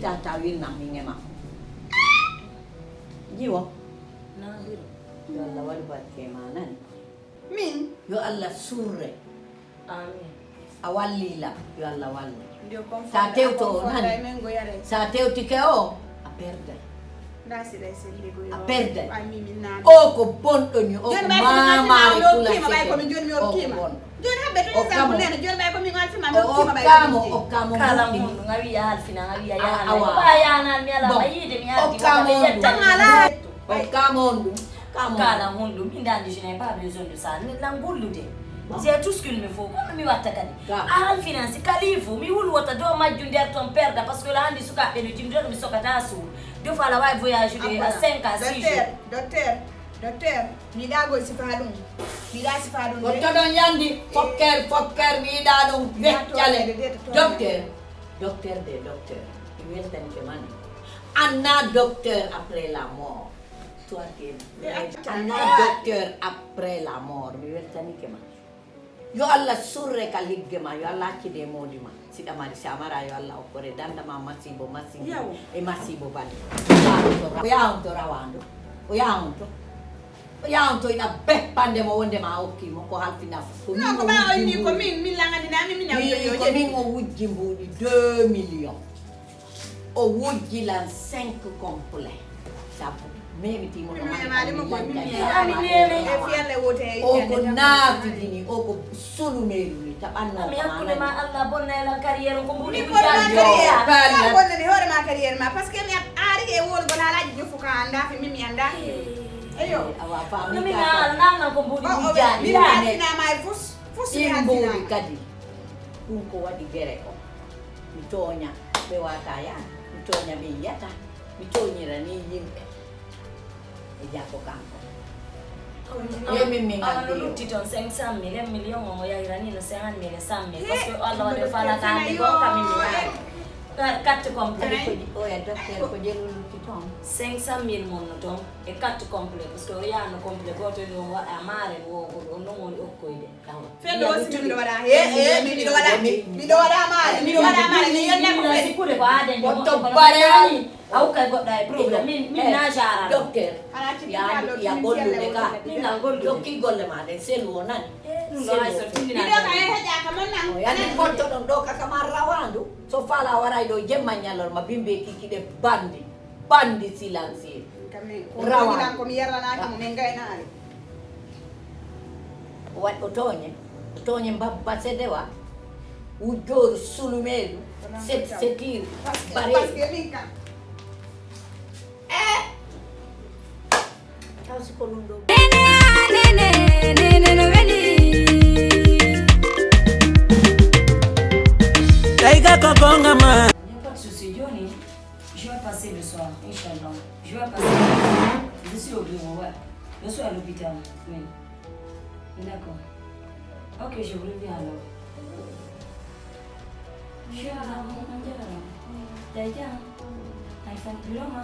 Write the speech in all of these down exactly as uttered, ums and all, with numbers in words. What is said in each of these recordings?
Tata wirna mi ngema. Jiwo. Na hiro. Yo Allah waɗu barke ma nani. Min? Yo Allah surre. Amin. A walli lam, yo Allah wallu. Sa tewto o nani. Sa tewtike o, a perday. A perday. O ko bonɗo ni, o ko mamare kula seke. O ko bonɗo. Joni habbe to example nene, joni bay ko min alfima mi okkima bay. Okkamo, okkamo. Kala hundu nga wiya halfina nga wiya yana. Ba yana mi ala ma yide mi ardi. Okkamo. Okkamo on ɗum. Kala hundu mi dandi je n'ai pas besoin de ça. Ni lan gullude. C'est tout ce qu'il me faut. Kono mi watta kadi. A halfina si kalifu mi wul wota do majju nder ton perda parce que la andi suka be no jimdo mi sokata su. Deux fois la way voyage de à cinq à six jours. Docteur, docteur. Docteur, mi yiɗa gol sifa ɗum. Mi yiɗa sifa ɗum. Ko toɗon yandi fokker fokker mi yiɗa ɗum weccale. Docteur, docteur de docteur. Mi weltanike mani. Anna docteur après la mort. Toi qui es anna docteur après la mort. Mi weltanike ma. Yo Allah surre ka ligge ma, yo Allah accide e moodi ma. Siɗa mari si a mara yo Allah okkore danda ma masibo masibo e masibo bali. O yaha on to rawandu. O yaha on to. O yaha on to ina beppande mo wonde ma okki mo ko halfina. Ko min o wujji mbuɗi. Ko min o wujji mbuɗi deux millions. O wujji lan cinq complet. Sabu memitimo ɗo mani. O ko naafidini o ko sulumeru ni taɓanno. Mi hakkunde ma Allah bonna e lan carrière ko mbuɗi bujjaji. Bonnani hoore ma carrière ma parce que mi aari e wolgol haalaji jofu ka andafi min mi andafi. Eyo. Awa fami ka. Min ala nan ko mbuɗi bujjaji. Min mi halfinama e fus fus mi halfinama. Kadi. Ɗum ko waɗi gere ko mi tooña ɓe wata yaade mi tooña ɓe yiyata mi tooñira ni yimɓe e jakko kanko. Yemin min awa no lutti toon cinq cent mille un million o mo yahirani no cinquante mille cent mille parce que o allah waɗi fala ka andi gonka min mi yaari carte complet. Oya docteur ko jelu lutti toon cinq cent mille mon no toon e carte complet parce que o yahano complet goto ni on waɗa maren wo ko ɗon non woni okkoyde. Fedde o si miɗo waɗa he e miɗo waɗa miɗo waɗa maare miɗo waɗa maare mi yonne ko fedde. Sikkude ko aaden ko to bare. Aw kay goɗɗo e problème min min na jarano docteur. Ala ci ya gollude ka min na gollude jokki golle ma ɗen selu o nani. Ɗum ɗo hay so tindina miɗo ka e heƴaka mon nan o yani potto ɗon ɗo ka kama rawandu. So fala waray ɗo jemma ñallor ma bimbe kiki ɗe bandi bandi silancier. Rawa ko mi yarlanaki mo men gaynaali. Waɗ o tooñe o tooñe mbabba sedewa wujjooru sulumeedu set setir bare. Taw si ko ɗum ɗo. Tayga ko gonga ma. Pas de souci joni. Je vais passer le soir, Inch'Allah. Je vais passer. Je suis au bureau, ouais. Je suis à l'hôpital, oui. D'accord. Ok, je vous reviens alors. Je suis à la Mandiara. Déjà. Iphone bureau ma.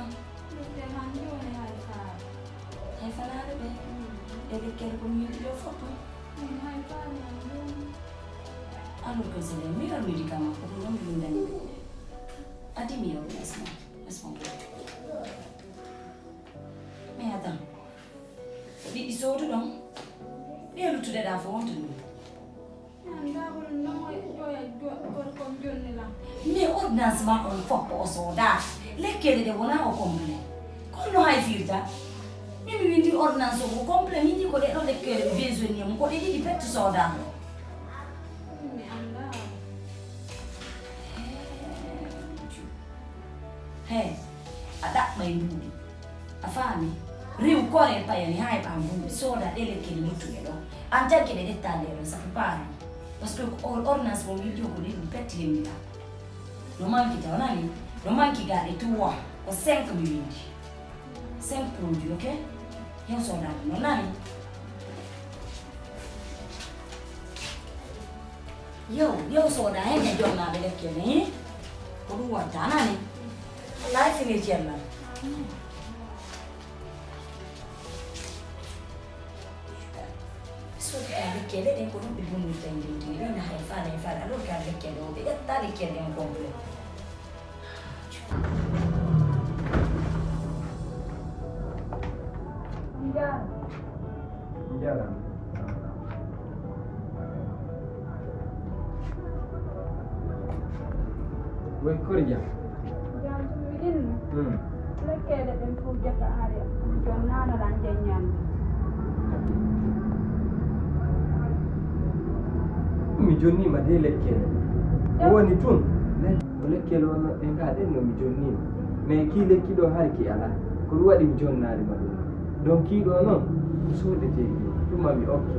Iphone là, bébé. Et de quel commune de photo? Alors que c'est les meilleurs médicaments pour nous, nous donner. A dix mille euros, laisse-moi. Laisse-moi. Mais attends. Ɗiɗi soodu ɗon. Ɗiya luttude ɗa fof wonta ɗum. Mais ordonnance ma on fof o sooda. Lekkele ɗe wona o complet. Kono hay firta. Min mi windi ordonnance o ko complet min ko ɗe ɗo lekkele mi besoin ni ko ɗe ɗiɗi pette sooda ɗo. He, a ɗaɓɓay mbuuɗi. A faami? Rew korel payani haa heɓa mbuuɗi. Sooda ɗe lekkele luttuɗe ɗo. An tagge ɗe ƴetta nde ɗon, ça fait pas rien. Parce que or-, ordonnance mo windi o ko ɗiɗi pette yemmira. No manki taw nani? No manki gaɗe trois. Ko cinq mi windi. Cinq produits, ok? Yaw sooda ɗum, no nani? Yaw, yaw sooda hen e jonnaaɓe lekkele, hi? Ko ɗum watta, nani? Wallahi fini jellal. Sooda lekkele ɗen ko ɗum ɓe bonnirta e ndewtini, ɓe na hay faala, hay faala, alors que lekkele o, ɓe ƴetta lekkele ɗen complet. Kori jam. Jam tumi innu. Hmm. Lekkeele ɗen fof jaka hari. Jonnano ɗan jeññande. Mi jonnima de lekkeele. Jam. Woni tun. Le-, ko lekkeele wonno e nga ɗen no mi jonnima. Mais ki lekki ɗo hari ki ala. Ko ɗum waɗi mi jonnaali ma ɗum. Donc ki ɗo non, ko soodetee ɗum. Ɗum ma mi okke.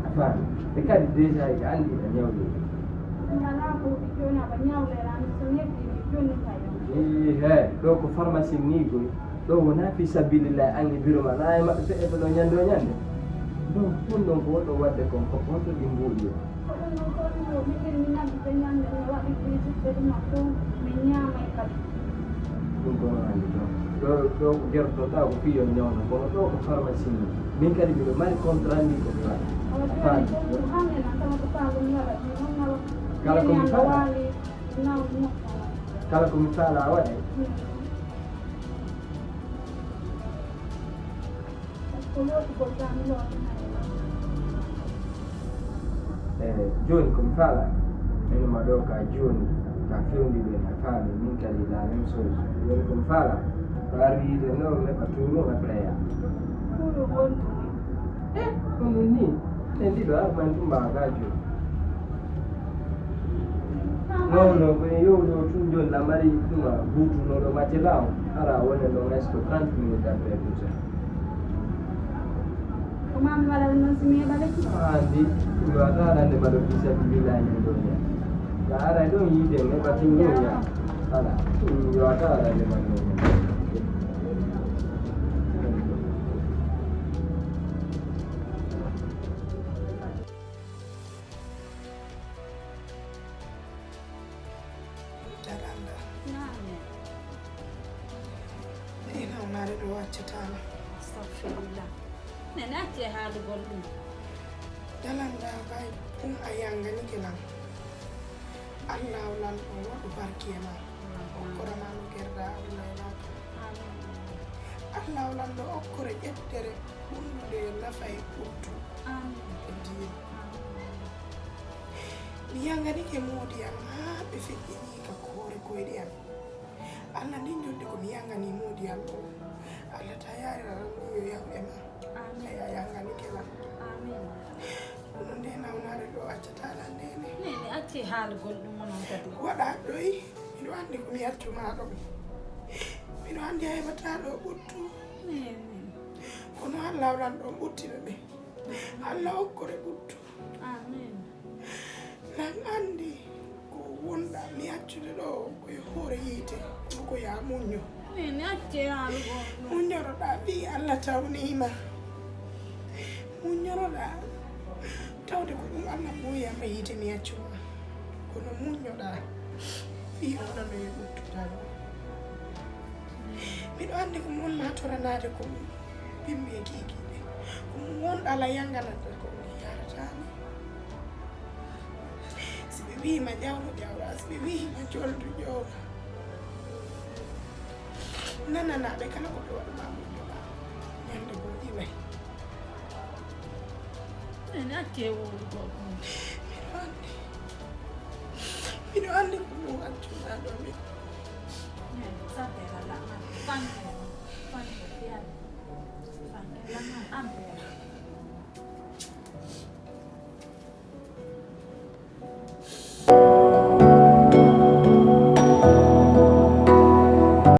A faami. E kadi déjà e andi a ñawli. Ɗum alaa ko ɗi jooni aɓa ñawlera, mi so neɗɗi mi jonni kayo. Ii, he, ɗo ko pharmacie ni goy. Ɗo wona fi sabilillah, an e biro ma, na e maɓɓe feƴƴata ɗo ñande o ñande. Donc, ɗum ɗon ko woɗɗo waɗde kon, ko honto ɗi mbuuɗi o? Ko ɗum ɗon ko ɗum ɗo, min min naggi ɓe ñande, mi waɗi visite ɓe ɗum ɗon, mi ñaamay kadi. Ɗum ko non andi ɗon. Ɗo, ɗo ko jerotoɗa ko fi yo ñawna, kono ɗo ko pharmacie ni. Min kadi miɗo mari compte rendu ko mi waɗa. Awa, a faami? Joni ko ɗum hannde nan kala ko faalɗo mi waɗa, mi ɗon nawa. Kala ko mi faala. Kala ko mi faala a waɗay. Eyi, jooni ko mi faala, ene ma ɗo ka jooni, ka fewndi ɓe, a faami, min kadi la même chose. Jooni ko mi faala, ko arwi yiide no, mi heɓa tuuru, après ya. Tuuru wondu ni. Eh, ko ɗum ni. Enen ɗiɗo, ah, man ɗum mbaawa jooni. Non, non, ko en yowno tun jooni, la mari ɗum, ah, huutuno ɗo macce laaw. Ara wonen ɗon est-ce que trente minutes après tout ça. Ko maa mi waɗa ɗum noon si mi heɓa lekki? Ah, ndi, mi wata arande mbaɗo fi sabilillahi ñande o ñande. Sa aray ɗon yiide, mi heɓa tun ɗon ñande. Voilà, mi wata arande mbaɗo. Dalanda. Naam. Ina o naare ɗo accataama. Astagfirullah. Nene acce haalugol ɗum. Dalanda bay ɗum a yanganike lan. Allah o lan ɗon waɗu barki e ma. Okkora ma no gerda aduna e laakara. Amin. Allah o lan ɗo okkore ƴettere ɓunndude nafa e ɓuttu. Amin. E diina. Amin. Mi yanganike moodi am haa ɓe feƴƴini ka koore koyɗe am. Allah ndin jonde ko mi yangani moodi am ɗo. Allah ta yarira ran yo yaw e ma. Amin. Kay a yanganike lan. Amin. Kono nde nawnaare ɗo accata lan nene. Nene acce haalugol ɗum onon kadi. Waɗa ɗoy, miɗo andi ko mi accu ma ɗo. Miɗo andi a heɓata ɗo ɓuttu. Nene. Kono Allah o lan ɗon ɓuttina ɓe. Allah okkore ɓuttu. Amin. Nan andi ko wonɗa mi accude ɗo ko e hoore yiite, kono ko ya muñño. Min acce haalugol ɗum. Muññoroɗa ɓi Allah tawnima. Muññoroɗa tawde ko ɗum Allah ɓooyama yiite mi accuma. Kono muññoɗa ɓi wonano e ɓuttutal. Miɗo andi ko mon matoranaade ko ɓimɓe e kiikiiɗe. Ko mo wonɗo Alla yangananta ko mi yaratani. Si ɓe wiima ƴawro ƴawra, si ɓe wiima joldu jowra. Nananaɓe kala ko ɓe waɗu ma moƴƴoɗa. Ñande goo iway. Nene acce wowlugol ɗum. Miɗo andi. Miɗo andi ko ɗum accuɗa ɗo min. Nene sante Alla. Sante.